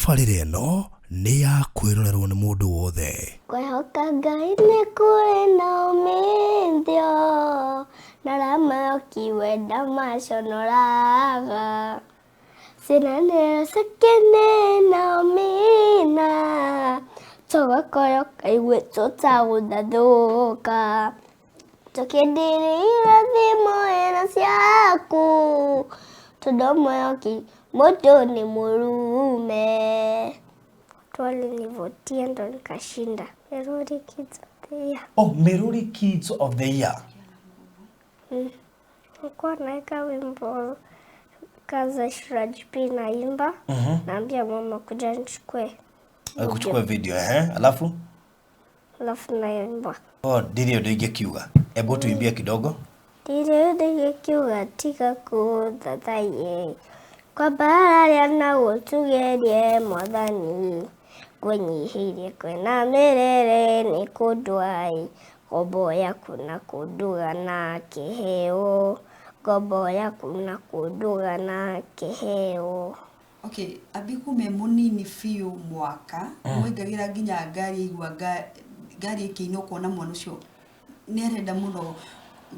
Tabarĩra ĩno nĩ ya kwĩrorerwo nĩ mũndũ wothe. Kwĩhoka Ngai nĩ kũrĩ na umithio, na arĩa mehoki we ndamaconoraga. Ciĩranĩro ciake nĩ na ũmina, tũgakorwo kaigue tũtagũthathũka. Tũkĩndirĩra thimo ĩno ciaku, tondũ mwĩhoki mũndũ nĩ mũrume. Walinivutia ndo nikashinda. Meruri Kids of the Year. Oh, Meruri Kids of the Year. Nilikuwa naweka wimbo kaza Shraj P naimba, naambia mama kuja nichukue, Kuchukua video eh, alafu alafu naimba. Oh, ndirĩ ũndũ ingĩkiuga. Hebu tuimbie kidogo. Ndirĩ ũndũ ingĩkiuga tiga kũthathaiye, kwambararia na gũtũgĩrie Mwathani, ngwĩnyihĩirie kwĩna mĩrĩre nĩ kũndwai, ngombo yaku na kũnduga na kĩheo, ngombo yaku na kũnduga na kĩheo. Okay, Abi kuma e mũnini biũ mwaka mwaingagĩra nginya ngari aigua ngari ĩkĩina ũkona mwana ũcio nĩ arenda mũno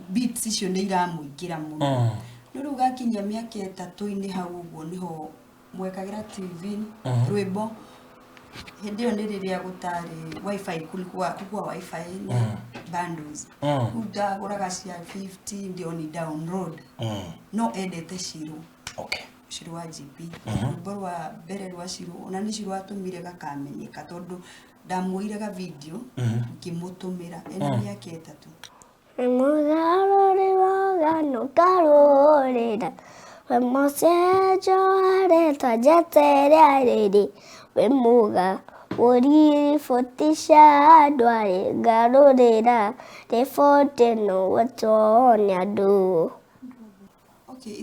beats icio nĩ iramũingĩra mũno. No rĩu gakinyia mĩaka ĩtatũ-inĩ hau ũguo nĩho mwekagĩra TV rwĩmbo. Hĩndĩ ĩyo nĩ rĩrĩa gũtarĩ wifi, kulikuwa kukua wifi nĩ bundles. Rĩu ndagũraga cia 50 ndio ni download. No endete Shiro. Shiro wa GB. Rwĩmbo rwa mbere rwa Shiro, ona nĩ Shiro atũmire gakamenyeka tondũ ndamuoire ga video ngĩmũtũmĩra ena mĩaka 3. Mũgarũri wogano ngarũrĩra, wĩ mũcenjo aretwa njeterera rĩrĩ, wĩ mũga ũriboti cia andũ arĩ ngarũrĩra, riboti ĩno wetwo nĩ andũ. Okay,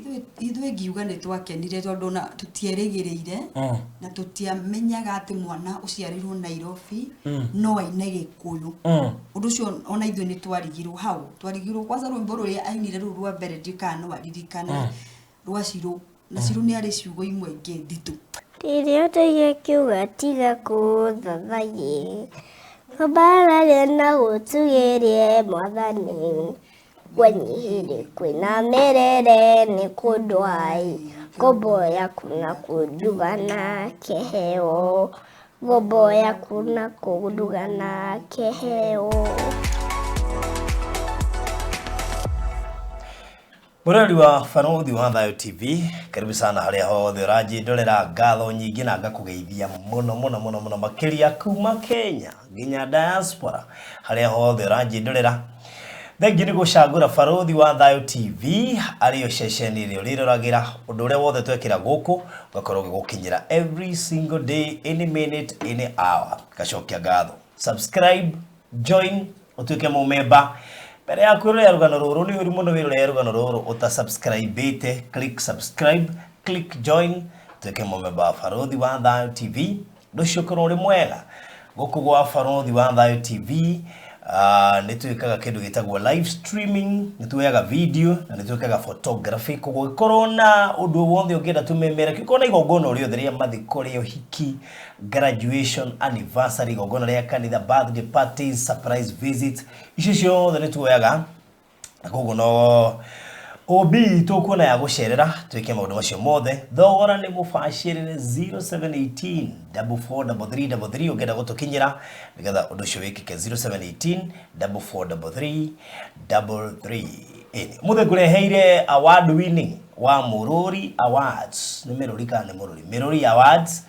ithuĩ ngiuga nĩ twakenire tondũ ona tũtierĩgĩrĩire na tũtiamenyaga atĩ mwana ũciarĩirwo Nairobi no aine Gĩkũyũ. Ũndũ ũcio ona ithuĩ nĩ twarigirwo hau, twarigirwo kwanza rwĩmbo rũrĩa ainire rũu rwa mbere ndiũĩ kana no aririkane rwa Shiro, na Shiro nĩ arĩ ciugo imwe ingĩ nditũ. Rĩrĩa ũtaigekiuga tiga kũthathaiye, kwambararia na gũtũgĩrie Mwathani, ngwenyihĩrie kwĩna mĩrĩre nĩ kũndwai, ngombo yaku na kũnduga na kĩheo, ngombo yaku na kũnduga na kĩheo. Mũrori wa Barũthi wa Thayũ TV, karibu sana harĩa hothe ũranjĩndorera, ngatho nyingĩ na ngakũgeithia mũno mũno mũno mũno makĩria kuma Kenya nginya diaspora harĩa hothe ũranjĩndorera. Thengiũ nĩ gũcagũra Barũthi wa Thayũ TV arĩyo ceceni ĩrĩa ũrĩroragĩra ũndũ ũrĩa wothe twekĩra gũkũ ũgakorwo ũgĩgũkinyĩra every single day, any minute, any hour. Ngacokia ngatho. Subscribe, join, ũtuĩke mũmemba. Mbere ya kwĩrorera rũgano rũrũ nĩ ũru mũno wĩrorere rũgano rũrũ ũtasubscribĩte. Click subscribe, click join, ũtuĩke mũmemba wa Barũthi wa Thayũ TV. Ũndũ ũcio ũkorwo ũrĩ mwega. Gũkũ gwa Barũthi wa Thayũ TV, nĩ twĩkaga kĩndũ gĩtagwo live streaming, nĩ tuoyaga video na nĩ twĩkaga photography. Koguo ũngĩkorwo na ũndũ wothe ũngĩenda tũmemere, kĩkorwo na igongona o rĩothe rĩa mathiko, rĩa ũhiki, graduation, anniversary, igongona rĩa kanitha, birthday parties, surprise visits, icio ciothe nĩ tuoyaga. Na koguo no OB tũkuona ya gũcerera twĩke maũndũ macio mothe. Thogora nĩ mũbacĩrĩre 0718 4433 33 ũngĩenda gũtũkinyĩra nĩgetha ũndũ ũcio wĩkĩke 0718 4433 33. Ĩni mũthĩ ngũreheire award winning wa Mũrũri Awards. Nĩ Mĩrũri kana nĩ Mũrũri? Mĩrũri Awards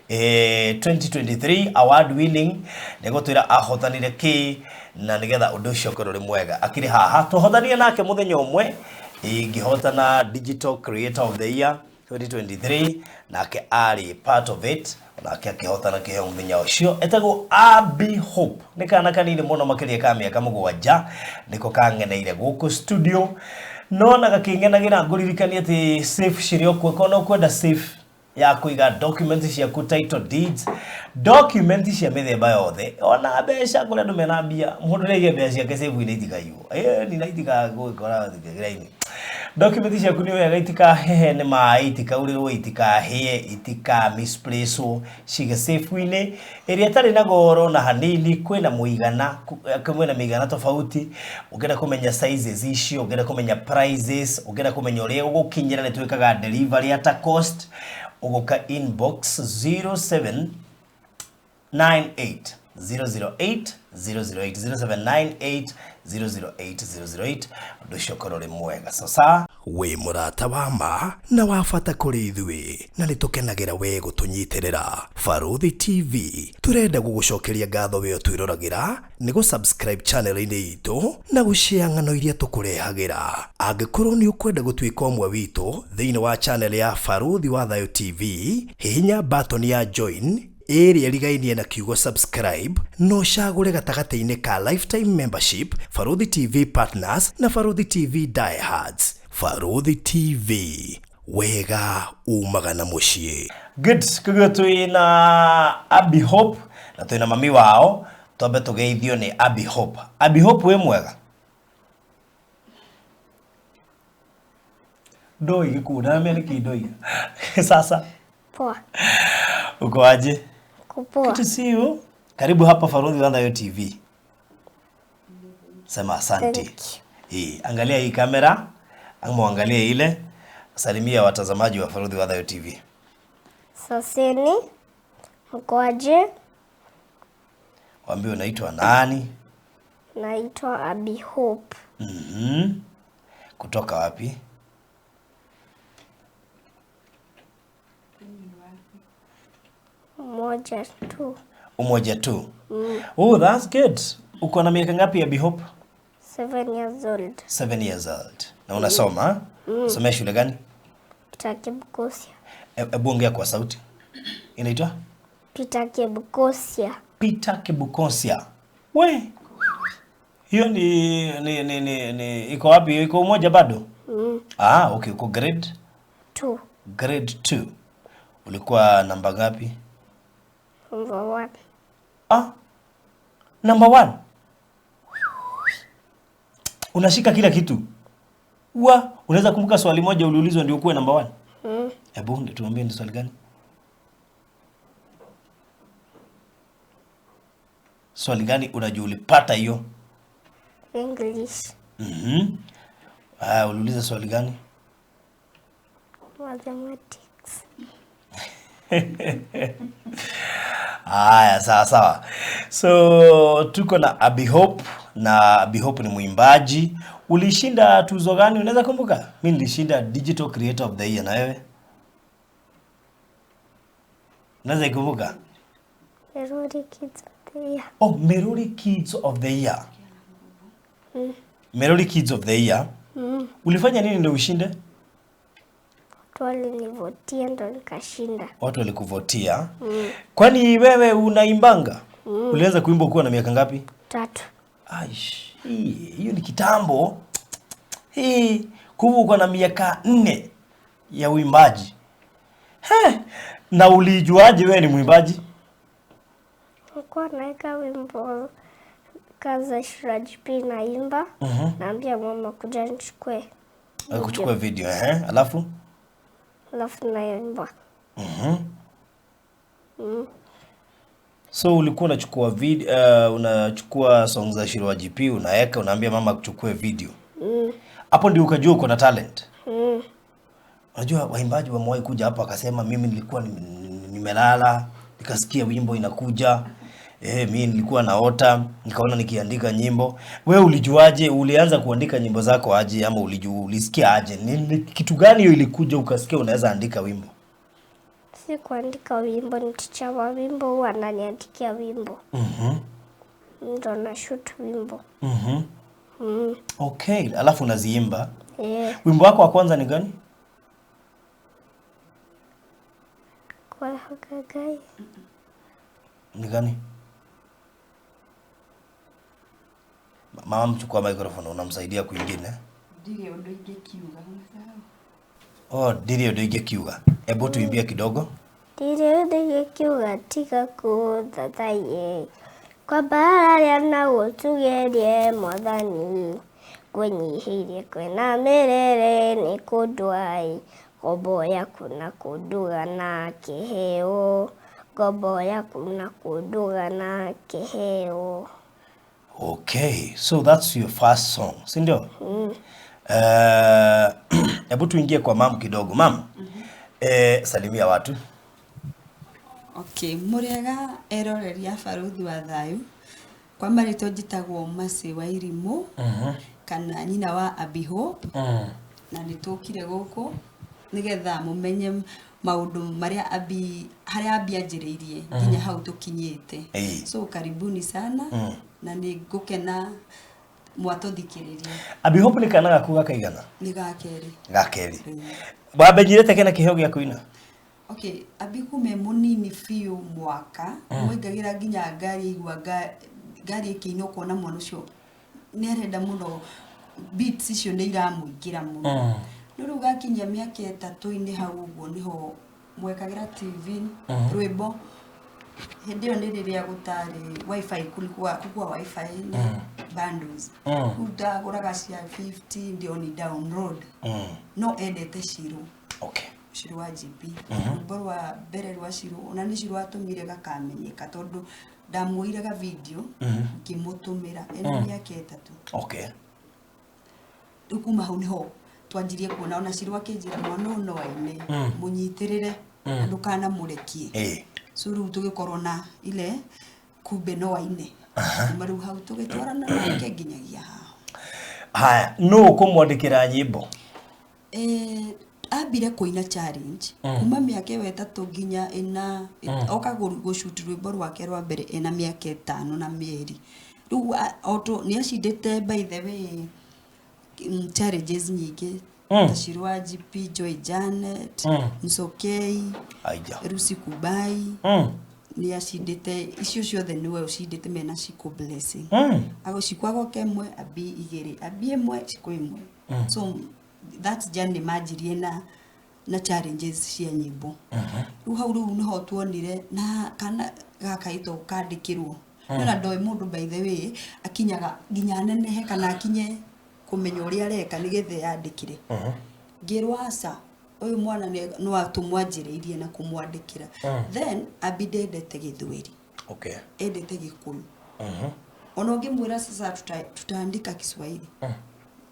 2023 award winning nĩ gũtwĩra ahotanire kĩ na nĩgetha ũndũ ũcio ũkorwo ũrĩ mwega. Akĩrĩ haha twahotanire nake mũthenya ũmwe ingĩhotana Digital Creator of the Year 2023, nake arĩ part of it, nake akĩhotana kĩheo mũthenya ũcio. Etagwo Abby Hope, nĩ kana kanini mũno makĩria ka mĩaka 7, nĩko kang'eneire gũkũ studio no na gakĩng'enagĩra. Ngũririkanie atĩ safe cirĩ o kuo, korwo no kwenda safe ya kũiga document ciaku, title deeds, document cia mĩthemba yothe, ona mbeca. Kũrĩ andũ mena mbia, mũndũ nĩ aige mbeca ciake safe-inĩ itikaiywo, ĩni na itikagũgĩkora thikĩra-inĩ. Document ciaku nĩ wega itikahehe nĩ maĩ, itikaurĩrwo, itikahĩe, itika misplacewo, cige safe-inĩ ĩrĩa ĩtarĩ na goro na hanini. Kwĩna mũigana, kwĩna mĩigana tofauti. Ũngĩenda kũmenya sizes icio, ũngĩenda kũmenya prices, ũngĩenda kũmenya ũrĩa ũgũkinyĩra, nĩ twĩkaga delivery at a cost. Ũgũka inbox 07 98 008 008 0798 008 008. Ũndũ ũcio ũkorwo ũrĩ mwega. Sasa wĩ mũrata wa ma na wa bata kũrĩ ithuĩ, na nĩ tũkenagĩra we gũtũnyitĩrĩra. Barũthi TV tũrenda gũgũcokeria ngatho we ũtwĩroragĩra nĩ gũ-subscribe channel-inĩ itũ na gũshare ng'ano iria tũkũrehagĩra. Angĩkorwo nĩ ũkwenda gũtuĩka ũmwe witũ thĩinĩ wa channel ya Barũthi wa Thayũ TV, hihinya button ya join ĩrĩa ĩrigainie na kiugo subscribe, no ũcagũre gatagatĩ-inĩ ka lifetime membership, Barũthi TV partners na Barũthi TV diehards. Barũthi TV, wega umaga na mũciĩ. Good. Koguo twĩna Abby Hope na twĩna mami wao. Twambe tũgeithio nĩ Abby Hope. Abby Hope, wĩ mwega? Ndoi gĩkuũ ndamenya nĩkĩ ndoiga. Sasa Poa. Uko aje? Kupoa. Good to see you. Karibu hapa Barũthi wa Thayũ TV. Sema asante. Thank you. Angalia hii kamera ama angalia ile. Salimia watazamaji wa Barũthi wa Thayũ TV. Saseni, mkoaje? Waambie unaitwa nani? Naitwa Abby Hope. Kutoka wapi? Umoja tu. Umoja tu. Oh, that's good. Uko na miaka ngapi, Abby Hope? 7 years old. 7 years old. Na unasoma? Unasomea shule gani? Peter Kibukosia. Ebu ongea kwa sauti. Inaitwa? Peter Kibukosia. Peter Kibukosia. We. Hiyo ni iko wapi? Iko Umoja bado? Ah, okay, uko grade 2. Grade 2. Ulikuwa namba ngapi? Number 1. Ah. Number 1. Unashika kila kitu. Wa, unaweza kumbuka swali moja uliulizwa ndio ukuwe number 1? Hebu ndio tuambie ni swali gani? Swali gani unajua ulipata hiyo? English. Ah, uliuliza swali gani? Mathematics. Haya, sawa sawa. So tuko na Abby Hope, na Abby Hope ni mwimbaji. Ulishinda tuzo gani? Unaweza kumbuka? Mimi nilishinda Digital Creator of the Year, na wewe? Unaweza kumbuka? Meruri Kids of the Year. Oh, Meruri Kids of the Year. Meruri Kids of the Year. Ulifanya nini ndio ushinde? Watu walinivotia ndo nikashinda. Watu walikuvotia. Kwani wewe unaimbanga? Ulianza kuimba ukiwa na miaka ngapi? 3. Aish, hiyo ni kitambo. Hii, kumbe uko na miaka 4 ya uimbaji. He, na ulijuaje wewe ni mwimbaji? Nilikuwa naika wimbo kaza Shiraj P naimba. Naambia mama kuja nichukue. Kuchukua video, eh? Alafu? Alafu naimba. So ulikuwa unachukua unachukua songs za Shirwa GP unaweka, unaambia mama akuchukue video. Hapo ndio ukajua uko na talent. Unajua waimbaji wamewahi kuja hapa wakasema mimi nilikuwa nimelala, nikasikia wimbo inakuja. Mimi nilikuwa naota, nikaona nikiandika nyimbo. Wewe ulijuaje? Ulianza kuandika nyimbo zako aje ama ulisikia aje? Ni kitu gani hiyo ilikuja ukasikia unaweza andika wimbo? Si kuandika wimbo, ni teacher wa wimbo huwa ananiandikia wimbo. Ndo na shoot wimbo. Okay, alafu unaziimba. Wimbo wako wa kwanza ni gani? Kwa Hagagai. Ni gani? Mama mchukua microphone, unamsaidia kwingine. Ndirĩ ũndũ ingĩkiuga, umesahau? Oh, ndirĩ ũndũ ingĩkiuga. Hebu tuimbie kidogo. Ndirĩ ũndũ ingĩkiuga tiga kũthathaiye. Kwa mbararia na gũtugerie Mwathani. Ngwĩnyihĩirie kwĩna mĩrĩre nĩ kũndwai ngombo yaku na kũnduga na kĩheo, ngombo yaku na kũnduga na kĩheo. Okay, so that's your first song, si ndio? Hebu tuingie kwa mam kidogo. Mam, salimia watu. Okay, mũrĩega eroreri a Barũthi wa Thayũ. Kwa marĩtwa njĩtagwo Mercy wa Irimũ kana nyina wa Abby Hope. Na nĩ tũkire gũkũ nĩgetha mũmenye maũndũ marĩa Abby, harĩa Abby anjĩrĩirie nginya hau tũkinyĩte. So karibuni sana na nĩ ngũkena mwatũthikĩrĩria. Abby Hope nĩ kana gaku gakaigana? Nĩ ga kerĩ. Ga kerĩ. Wamenyire kena kĩheo gĩa kũina? Okay, Abby kuma e mũnini biũ mwaka, mũingagĩra nginya ngari aigua ngari ĩkĩina ũkona mwana ũcio nĩ arenda mũno, beats icio nĩ iramũingĩra mũno. No rĩu gakinyia mĩaka 3-inĩ hau ũguo nĩho mwekagĩra TV rwĩmbo. Hĩndĩ ĩyo nĩ rĩrĩa gũtarĩ wifi, kulikuwa kukua wifi na bundles. Rĩu ndagũraga cia 50 ndio ni download. No endete Shiro. Shiro wa GP. Rwĩmbo rwa mbere rwa Shiro, ona nĩ Shiro atũmire gakamenyeka tondũ ndamuoire ga video ngĩmũtũmĩra ena mĩaka 3. Rĩu kuma hau nĩho twanjirie kuona ona Shiro akĩnjĩra mwana ũyũ no aine, mũnyitĩrĩre na ndũkanamũrekie. So rĩu tũgĩkorwo na ile kumbe no aine. Kuma rĩu hau tũgĩtwarana nake nginyagia haha. Haya, nũ ũkũmwandĩkĩra nyĩmbo? Ambire kũina challenge kuma mĩaka ĩyo 3 nginya 4, oka gũshoot rwĩmbo rwake rwa mbere ena mĩaka 5 na mĩeri. Rĩu nĩ acindĩte by the way challenges nyingĩ ta Shiro wa GP, Joy Janet, Msokei, Lucy Kubai. Nĩ acindĩte icio ciothe, nĩwe ũcindĩte mena Shiko Blessing. Ago Shiko agoka ĩmwe, Abby 2, Abby 1, Shiko 1. So that journey manjirie na challenges cia nyĩmbo. Rĩu hau rĩu nĩho tuonire na kana gaka gĩtũ kandĩkĩrwo. Na ndoĩ mũndũ by the way akinyaga nginya nenehe kana akinye kũmenya ũrĩa areka nĩgetha eyandĩkĩre. Ngĩrwo aca, ũyũ mwana no atũmwanjĩrĩirie na kũmwandĩkĩra. Then Abby ndendete Gĩthweri. Endete Gĩkũyũ. Ona ũngĩmwĩra sasa tutaandika Kiswahili.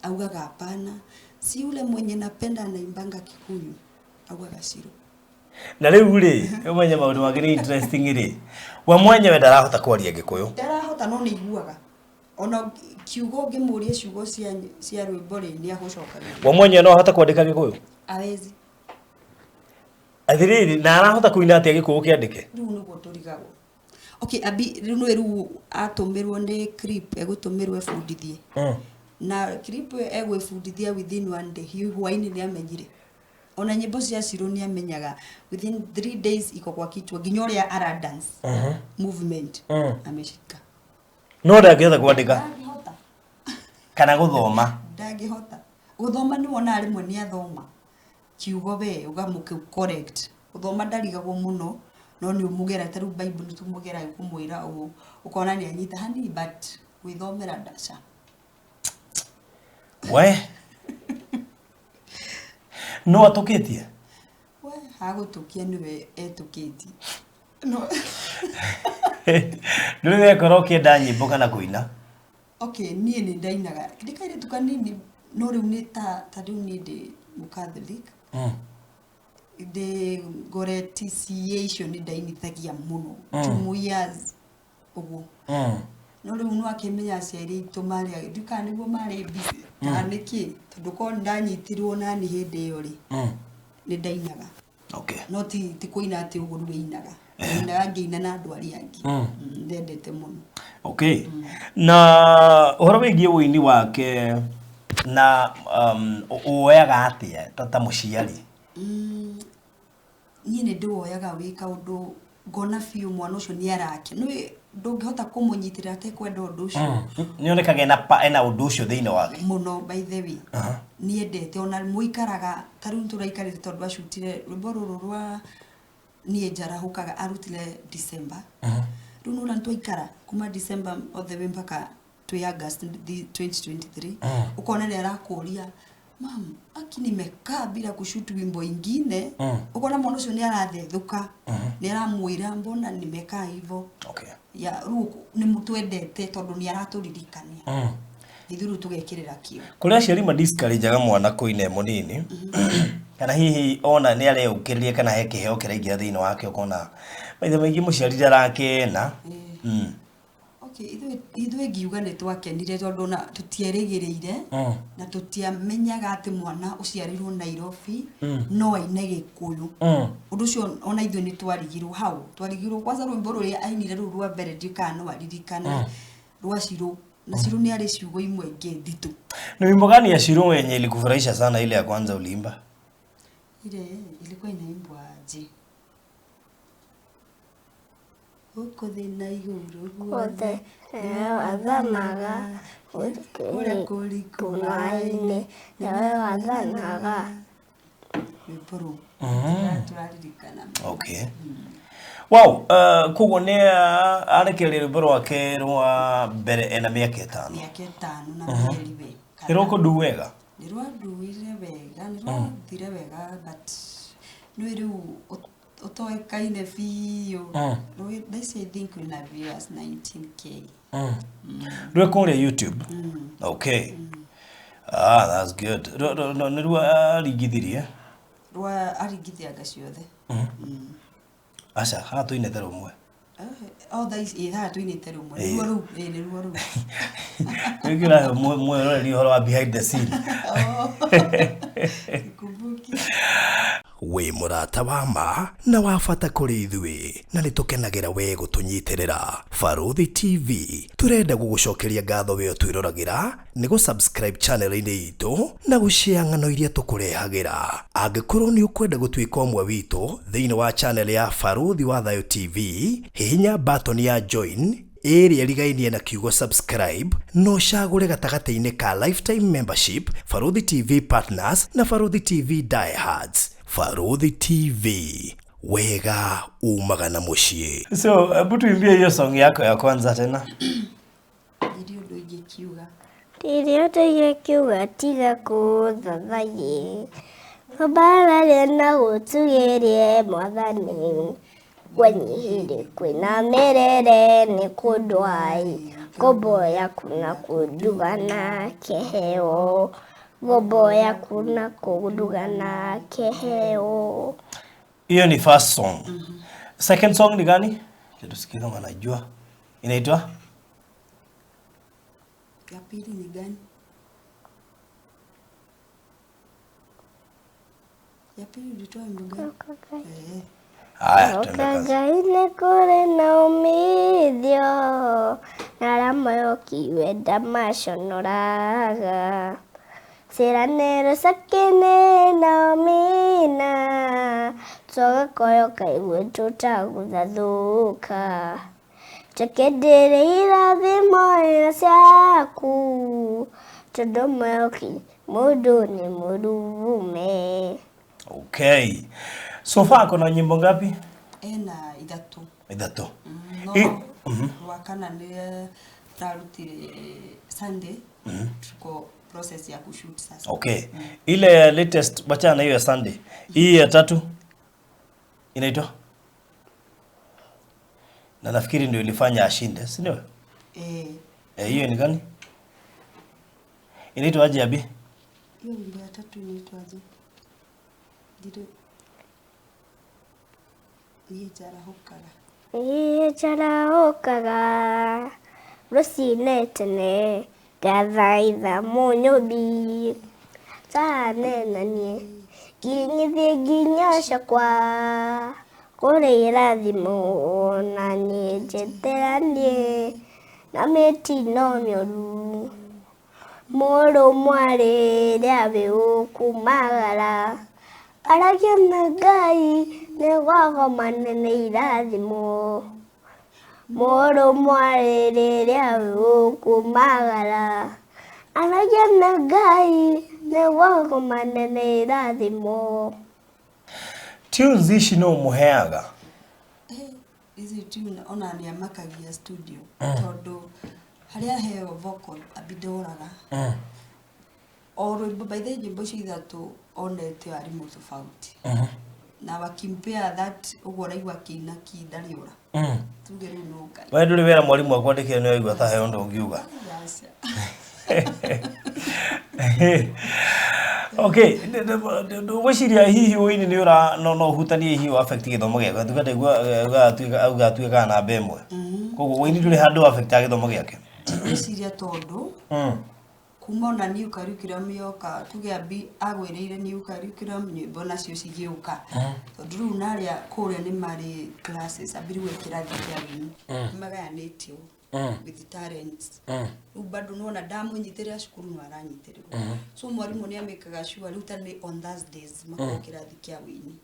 Augaga hapana, si yule mwenye napenda anaimbanga Kikuyu. Augaga Shiro. Na rĩu rĩ, ũmenye maũndũ mangĩ nĩ interesting rĩ. We mwenyewe ndarahota kwaria Gĩkũyũ. Ndarahota no nĩ iguaga. Ona kiugo ũngĩmũria ciugo cia rwĩmbo rĩ, nĩ agũcokagia. We mwenyewe no ahote kwandĩka Gĩkũyũ? Awezi. Atĩrĩrĩ, na arahota kũina atĩa Gĩkũyũ kĩandĩke? Rĩu nĩguo tũrigagwo. Okay, Abby rĩu nĩwe rĩu atũmĩrwo nĩ clip egũtũmĩrwo ebundithie. Na clip ĩyo egwĩbundithia within one day, hihi hwaĩ-inĩ nĩ amenyire. Ona nyĩmbo cia Shiro nĩ amenyaga within 3 days iko kwa kichwa nginya ũrĩa ara dance. Movement. Ameshika. No ndangĩhota kwandĩka. Ndangĩhota. Kana gũthoma. Ndangĩhota. Gũthoma nĩ wonaga rĩmwe nĩ athoma. Kiugo we ũgamũkĩ correct. Gũthoma ndarigagwo mũno no nĩ ũmũgera ta rĩu Bible nĩ tũmũgeraga kũmwĩra ũũ ũkona nĩ anyita hanini but gwĩthomera ndaca. We no atũkĩtie? We agũtũkia nĩwe etũkĩtie. No. Ndũrĩ wekora ũkĩenda nyĩmbo kana kũina? Okay, niĩ nĩ ndainaga. Ndĩ kairĩtu kanini no rĩu nĩ ta rĩu niĩ ndĩ mũcatholic. Ndĩ ngore TCA icio nĩ ndainithagia mũno. 2 more years ũguo. No rĩu no akĩmenya aciari aitũ marĩ, ndiũĩ kana nĩguo marĩ busy kana nĩkĩ, tondũ korwo ndanyitirwo nani hĩndĩ ĩyo rĩ, nĩ ndainaga. No ti kũina atĩ ũguo rĩu ĩinaga. Ndainaga ngĩina na andũ arĩa angĩ. Ndendete mũno. Na ũhoro wĩgiĩ ũini wake na woyaga atĩa ta mũciari? Niĩ nĩ ndĩwoyaga wĩ kaũndũ ngona biũ mwana ũcio nĩ arake. Nĩ ndũngĩhota kũmũnyitĩrĩra atekwenda ũndũ ũcio. Nĩ onekaga ena ũndũ ũcio thĩinĩ wake. Mũno by the way. Nĩendete ona mũikaraga ta rĩu tũraikarĩte tondũ acutire rwĩmbo rũrũ rwa niĩ njarahũkaga arutire December. Rĩu nĩwona nĩtwaikara kuma December all the way mpaka Twĩ August 2023, ũkona nĩ arakũria, "Mam, aki nimekaa bila kushoot wimbo ingine." Ũkona mwana ũcio nĩ arathethũka, nĩ aramwĩra, "Mbona nimekaa hivyo?" Ya rĩu nĩ twendete tondũ nĩ aratũririkania ithuĩ, rĩu tũgekĩrĩra kĩo. Kũrĩ aciari ma discourage mwana kũina e mũnini, kana hihi ona nĩ areũkĩrĩria kana he kĩheo kĩraingĩra thĩinĩ wake, ũkona maitha maingĩ mũciari ndarakena. Okay, ithuĩ ngiuga nĩ twakenire tondũ ona tũtierĩgĩrĩire na tũtiamenyaga atĩ mwana ũciarĩirwo Nairobi no aine Gĩkũyũ. Ũndũ ũcio ona ithuĩ nĩ twarigirwo hau, twarigirwo kwanza rwĩmbo rũrĩa ainire rũu rwa mbere, ndiũĩ kana no aririkane, rwa Cirũ, na Cirũ nĩ arĩ ciugo imwe ingĩ nditũ. Ni wimbo gani ya Shiru yenye ilikufurahisha sana, ile ya kwanza uliimba? Ile ilikuwa inaimbwa aje? Gũkũ thĩ na igũrũ guothe nĩwe wathanaga, kũrĩa kũriku maĩ-inĩ nĩwe wathanaga. Rwĩmbo rũu tũraririkana. Okay, wow. Koguo nĩ arekereria rwĩmbo rwake rwa mbere ena mĩaka 5. Mĩaka 5 na mĩeri we. Nĩ rũkũndu wega? Nĩ rwanduire wega, nĩ rwathire wega, but nĩ rĩu ũtoĩkaine biũ. Thaa ici I think wĩna viewers 19K. Rwĩ kũrĩa YouTube? Okay, ah, that's good. Nĩ ruo aringithirie? Rwa aringithianga ciothe. Aca, haha tũinĩte rũmwe. O thaa ici ĩ haha tũinĩte rũmwe, nĩruo rũu, ĩ nĩruo rũu. Rĩu kĩrahe mwĩroreri ũhoro wa behind the scene. Kumbuki. Wĩ mũrata wa ma na wa bata kũrĩ ithuĩ, na nĩ tũkenagĩra we gũtũnyitĩrĩra. Barũthi TV tũrenda gũgũcokeria ngatho we ũtwĩroragĩra nĩ gũ-subscribe channel-inĩ itũ na gũshare ng'ano iria tũkũrehagĩra. Angĩkorwo nĩ ũkwenda gũtuĩka ũmwe witũ thĩinĩ wa channel ya Barũthi wa Thayo TV, hihinya button ya join ĩrĩa ĩrigainie na kiugo subscribe, no ũcagũre gatagatĩ-inĩ ka lifetime membership, Barũthi TV partners na Barũthi TV diehards. Barũthi TV, wega umaga na mũciĩ. So hebu tuimbie hiyo song yako ya kwanza tena. Ndirĩ ũndũ ingĩkiuga. Rĩrĩa ũndũ tiga kũthathaiye kũmbararia na gũtugĩrie mwathani, kwenyihire kwĩna mĩrere nĩ kũndwai ngombo yaku na kũnduga na kĩheo, ngombo yaku na kũnduga na kĩheo. Hiyo ni first song. Second song ni gani? Tusikie kama najua. Inaitwa? Ya pili ni gani? Ya pili ulitoa wimbo gani? Eh. Haya, tuende kazi. Ngai nĩ kũrĩ na umithio na arĩa moyokiwenda maconoraga ciĩranĩro ciake nĩ na mina tũgakoyoka igue tũtagũthathũka tũkĩndĩrĩ irathimo ciaku tondũ moyoki mũndũ nĩ mũrume. Okay. So far kuna nyimbo ngapi? Ena ithatũ. Ithatũ. No rwa kana nĩ tũrarutire Sunday, tuko process ya kushoot sasa. Okay. Ile latest, wachana na hiyo ya Sunday. Hii ya tatu inaitwa? Na nafikiri ndio ilifanya ashinde, si ndio? Eh. Eh, hiyo ni gani? Inaitwa aje, Abi? Hiyo wimbo ya tatu inaitwaje? Ndirĩ niĩ njarahũkaga. Niĩ njarahũkaga rũcinĩ tene ngathaitha mũnyũmbi tanena niĩ nginyithie nginya ciakwa kũrĩ irathimo na niĩ njeteranie na mĩtino mĩũru mũrũ mwarĩ rĩa wĩũkumagara aragia na Ngai nĩgwagomane nĩ irathimo mũrũ mwarĩ rĩrĩa wĩũkumagara aragia na Ngai nĩgwagomane nĩ irathimo. Tunes ici no mũheaga? Eh, ici tune ona nĩ amakagia studio tondũ Harĩa aheo vocal Abi ndoraga. O rwĩmbo, by the way, nyĩmbo icio ithatũ onete arimũ tofauti na wakimpea that ũguo ũraigua akĩina ki ndarĩ ora. Tuge rĩu no Ngai. We ndũrĩ wĩra mwarimũ akwandĩkire nĩ waigua ta he ũndũ ũngiuga? Aca. Okay, ngwĩciria hihi ũini nĩ ũra no ũhutanie hihi ũ affect gĩthomo gĩake, tuge ndaigua auga atuĩkaga namba ĩmwe, koguo ũini ndũrĩ handũ affect gĩthomo gĩake? Ndigwĩciria tondũ kuma ona new curriculum yoka, tuge Abi agwĩrĩire new curriculum, nyĩmbo nacio cigĩũka, tondũ rĩu narĩa kũrĩa nĩ marĩ classes. Abi rĩu e kĩrathi kĩa wini, nĩ magayanĩtio with talents. Rĩu bado nĩwona ndamũnyitĩrĩra cukuru no aranyitĩrĩrwo, so mwarimũ nĩ amĩkaga sure rĩu ta nĩ on Thursdays makorwo kĩrathi kĩa wini.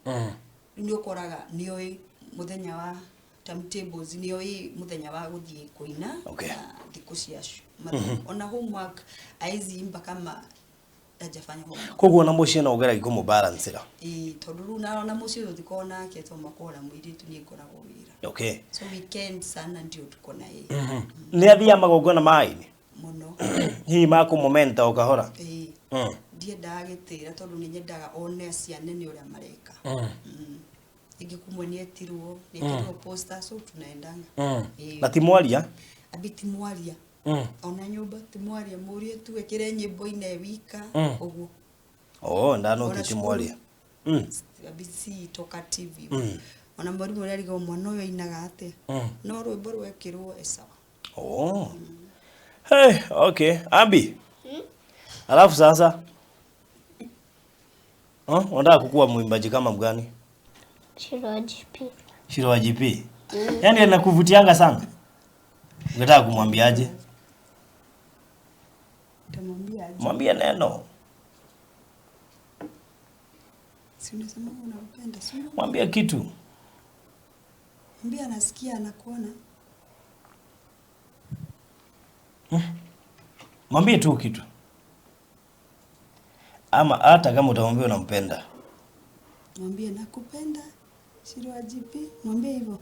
Rĩu nĩ ũkoraga nĩoĩ mũthenya wa timetables, nĩoĩ mũthenya wa gũthiĩ kũina na thikũ cia ona homework aezi imba kama hajafanya homework. Koguo ona mũciĩ no ũgeragia kũmũbalancĩra? Ĩĩ, tondũ rĩu na mũciĩ tũtikoragwo nake tondũ makoragwo na mũirĩtu, niĩ ngoragwo wĩra. So weekend sana ndio tuko na yeye. Nĩ athiaga magongona ma aini? Mũno. Hihi makũmũmenta o kahora? Ĩĩ. Ndiendaga gĩtĩra tondũ nĩ nyendaga one acio anene ũrĩa mareka. Rĩngĩ kumwe nĩ etirwo poster, so tunaendanga. Ĩĩ. Na ti mwaria? Abi ti mwaria. Ona nyũmba ti mwaria, mũrie tu ĩkĩre nyĩmbo ine wika ũguo. Oh, ndanoti Ona ti cukuru. mwaria. Abi si talkative. Ona mwarimũ ũrĩa arigagwo mwana ũyũ ainaga atĩa, no rwĩmbo rwekĩrwo e sawa. Oh. Hey, okay. Abi. Alafu sasa? Huh? Unataka kukuwa mwimbaji kama mgani? Shiro wa GP. Shiro wa GP. Yaani anakuvutianga sana. Ungetaka kumwambiaje? Utamwambia aje? Mwambie neno. Si unasema unampenda, si Mwambie kitu. Mwambie anasikia, anakuona. Mwambie tu kitu. Ama hata kama utamwambia unampenda. Mwambie nakupenda Shiro wa GP, mwambie hivyo.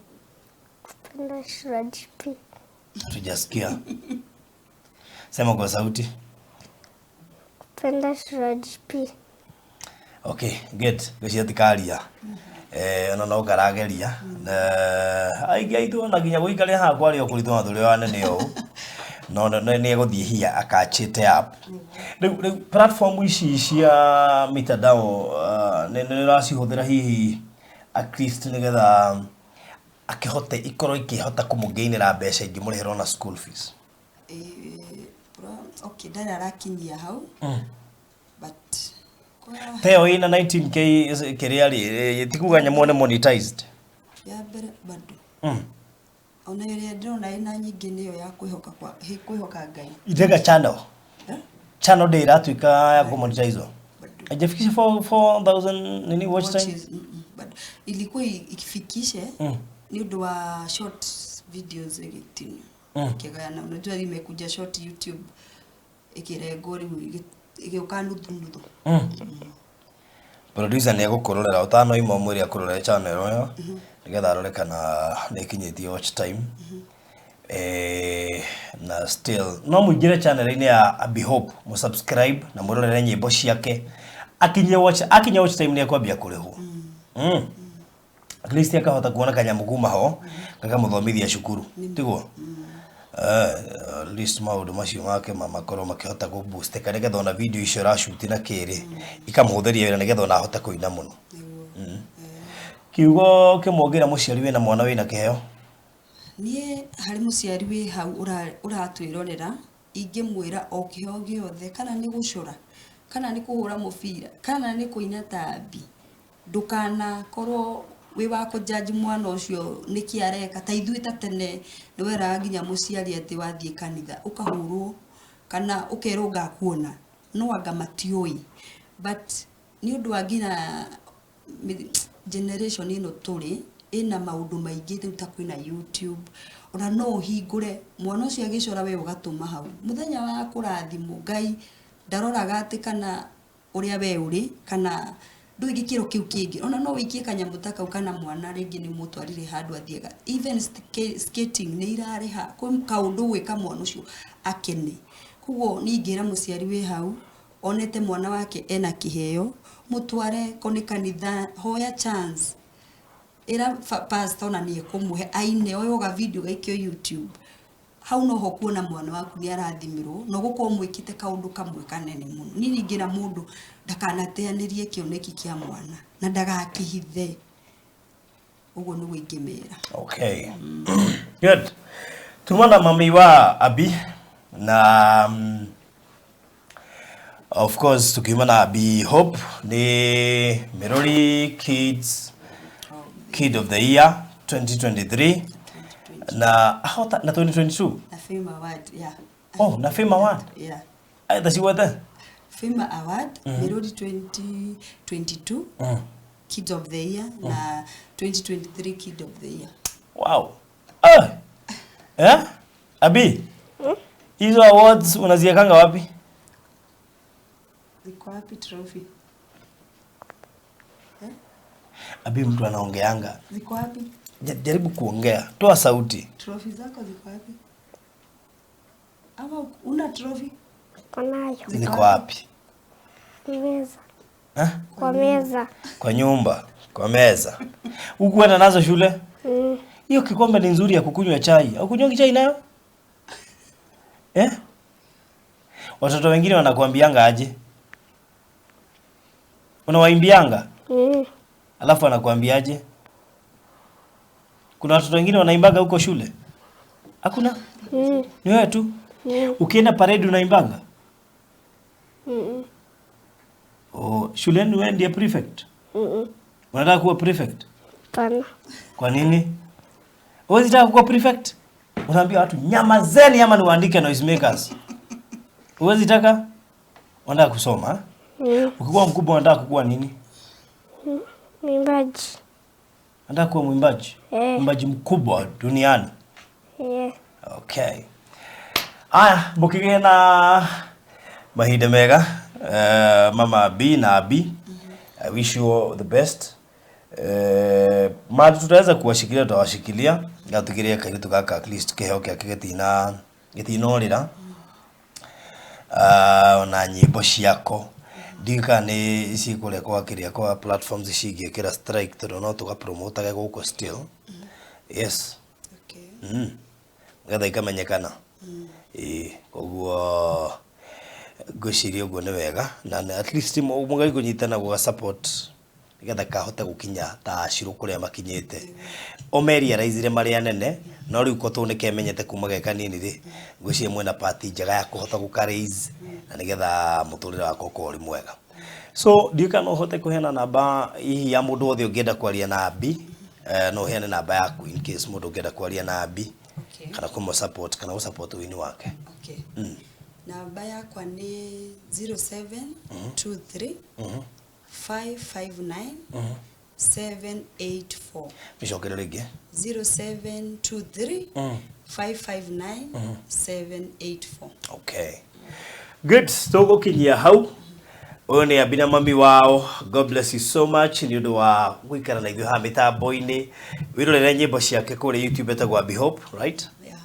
Kupenda Shiro wa GP. Hatujasikia. Sema kwa sauti. Kupenda Shiro wa GP. Okay, good. Ngwĩciria tikaria. Ona no karageria. Aingĩ aitũ ona nginya gũikaria haha kwaria kũritũ na tũrĩ o anene ũũ. No nĩ egũthiĩ hia akachite up. Rĩu platform ici cia mitandao nĩ ũracihũthĩra hihi at least nĩgetha akĩhote ikorwo ikĩhota kũmũgainĩra mbeca ingĩmũrĩhĩra ona school fees? Okay, ndarĩ arakinyia hau, but kwa Ta ĩyo ĩna 19K kĩrĩa rĩ, ti kuga nyamũ nĩ monetized? Ya mbere bado. Ona ĩrĩa ndĩrona ĩna nyingĩ nĩyo ya kwĩhoka kwa kwĩhoka Ngai. Itega channel? Eh? Channel ndĩ ĩratuĩka ya kũmonetizwo? Bado. Haijafikisha 4000 nini watch time? Watches, bado. Ilikuwa ikifikishe ni ũndũ wa short videos ĩgĩtinio. Ĩkĩgayana, unajua imekuja short YouTube ĩkĩrengwo rĩu ĩgĩũka nuthu nuthu. Producer nĩ egũkũrorera ũtanoima ũmwĩre akũrorere channel ĩyo nĩgetha arore kana nĩ ĩkinyĩtie watch time. Na still no mũingĩre channel-inĩ ya Abby Hope, mũsubscribe na mũrorere nyĩmbo ciake, akinyie watch time nĩ ekwambia kũrĩhwo. At least akahota kuona kanyamũ kuma ho gakamũthomithia cukuru, tiguo? At least maũndũ macio make makorwo makĩhota kũboosteka nĩgetha ona video icio ũracuti na kĩrĩ ikamũhũthĩria wĩra nĩgetha ona ahote kũina mũno. Nĩguo. Kiugo kĩmwe ũngĩra mũciari wĩna mwana wĩna kĩheo? Niĩ harĩ mũciari wĩ hau ũratwĩrorera, ingĩmwĩra o kĩheo gĩothe, kana nĩ gũcora, kana nĩ kũhũra mũbira, kana nĩ kũina tambi, ndũkanakorwo wĩ wa kũjudge mwana ũcio nĩkĩ areka. Ta ithuĩ ta tene nĩ weraga nginya mũciari atĩ wathiĩ kanitha ũkahũrwo kana ũkerwo ngakuona, no anga matiũĩ, but nĩ ũndũ wa nginya generation ĩno tũrĩ ĩna maũndũ maingĩ rĩu, ta kwĩna YouTube, ona no ũhingũre mwana ũcio agĩcora we ũgatũma hau mũthenya wa kũrathimwo. Ngai ndaroraga atĩ kana ũrĩa we ũrĩ kana Ndũĩ gĩkĩro kĩu kĩngĩ ona no wĩikie kanyamũ ta kau kana mwana rĩngĩ nĩ mũtwarire handũ athiaga even skating nĩ irarĩha kwĩ kaũndũ gwĩka mwana ũcio akene. Koguo niĩ ingĩra mũciari wĩ hau onete mwana wake ena kĩheo, mũtware ko nĩ kanitha, hoya chance, ĩra pastor ona nĩ ekũmũhe aine oyo ga video gaikio YouTube. Hau noho kuona mwana waku nĩ arathimirwo na ũgũkorwo mwĩkĩte kaũndũ kamwe kanene mũno. Niĩ ningĩra mũndũ ndakanateanĩrie kĩoneki kĩa mwana na ndagakĩhithe. Ũguo nĩguo ingĩmera. Okay. Good. Tuma na mami wa Abi na of course tukiuma na Abi Hope ni Mirori Kids Kid of the Year 2023 na ahota na 2022. Na Fame Award, yeah. Oh, na Fame Award. Yeah. Aitha ciwete. Fame Award, Mirori 2022 Kid of the Year na 2023 Kid of the Year. Wow. Ah. Eh? Abi. Hizo awards unaziekanga wapi? Ziko wapi trophy? Eh? Abi mtu anaongeanga. Ziko wapi? Jaribu kuongea. Toa sauti. Trophy zako ziko wapi? Ama una trophy? Niko nayo. Ziko wapi? Meza. Eh? Kwa meza. Kwa nyumba, kwa meza. Hukuenda nazo shule? Hiyo kikombe ni nzuri ya kukunywa chai. Au kunywa chai nayo? Eh? Watoto wengine wanakuambianga aje? Unawaimbianga? Alafu wanakuambiaje? Kuna watoto wengine wanaimbaga huko shule? Hakuna? Ni wewe tu? Ukienda parade unaimbanga? Oh, shuleni wewe ndiye prefect? Unataka kuwa prefect? Hapana. Kwa nini? Huwezi taka kuwa prefect? Unaambia watu nyamazeni ama niwaandike noisemakers. Huwezi taka? Unataka kusoma? Ukikuwa mkubwa unataka kuwa nini? Mwimbaji. Unataka kuwa mwimbaji? Mwimbaji mkubwa duniani. Okay. Aya, mukigĩa na mahinda mega. Mama B na B. I wish you all the best. Mali tutaweza kuwashikilia, tutawashikilia. Gatukiria kairitu gaka at least kiheo gĩake gĩtinorĩra. Ona nyĩmbo ciako ndiũĩ kana nĩ cikũrĩa kwa kĩrĩa kwa platforms cingĩkĩra strike tondũ no tũgapromotage gũkũ still. Yes. Okay. Nĩgetha ikamenyekana. Ĩĩ, koguo ngwĩciria ũguo nĩ wega na at least mũgerie kũnyitana gũga support nĩgetha kahote gũkinya ta acirũ kũrĩa makinyĩte. O merealize marĩ anene no rĩu ko tondũ nĩkemenyete kuma ge kanini rĩ, ngwĩciria mwĩna part njega ya kũhota gũka raise na nĩgetha mũtũrĩre wako ũkorwo ũrĩ mwega. So ndiũĩ kana no ũhote kũheana namba hihi ya mũndũ wothe ũngĩenda kwaria na Abi, no ũheane namba yaku in case mũndũ ũngĩenda kwaria na Abi. Okay. Kana kũmũ support kana gũ support wini wake. Okay. Namba yakwa nĩ 0723 559 784. Mĩcokere rĩngĩ. 0723 559 784. Okay. Good. Tũgũkinyia hau. Ũyũ nĩ Abi na mami wao. God bless you so much nĩ ũndũ wa gũikara na ithuĩ haha mĩtambo-inĩ. Wĩrorere nyĩmbo ciake kũrĩa YouTube etagwo Abi Hope, right? Yeah.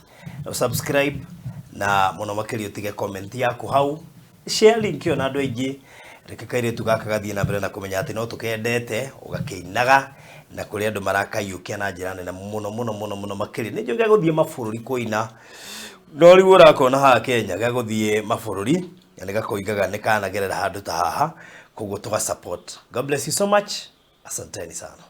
Na subscribe na mũno makĩria ũtige comment yaku hau. Share link ĩyo na andũ aingĩ. Reke kairĩtu gaka gathiĩ na mbere na kũmenya atĩ no tũkendete, ũgakĩinaga na kũrĩ andũ marakaiyũkia na njĩra nene mũno mũno mũno mũno makĩria. Nĩ njũĩ gĩa gũthiĩ mabũrũri kũina, no rĩu ũrakona haha Kenya gĩa gũthiĩ mabũrũri na nĩ gakoigaga nĩ kanagerera handũ ta haha, koguo tũga support. God bless you so much. Asanteni sana.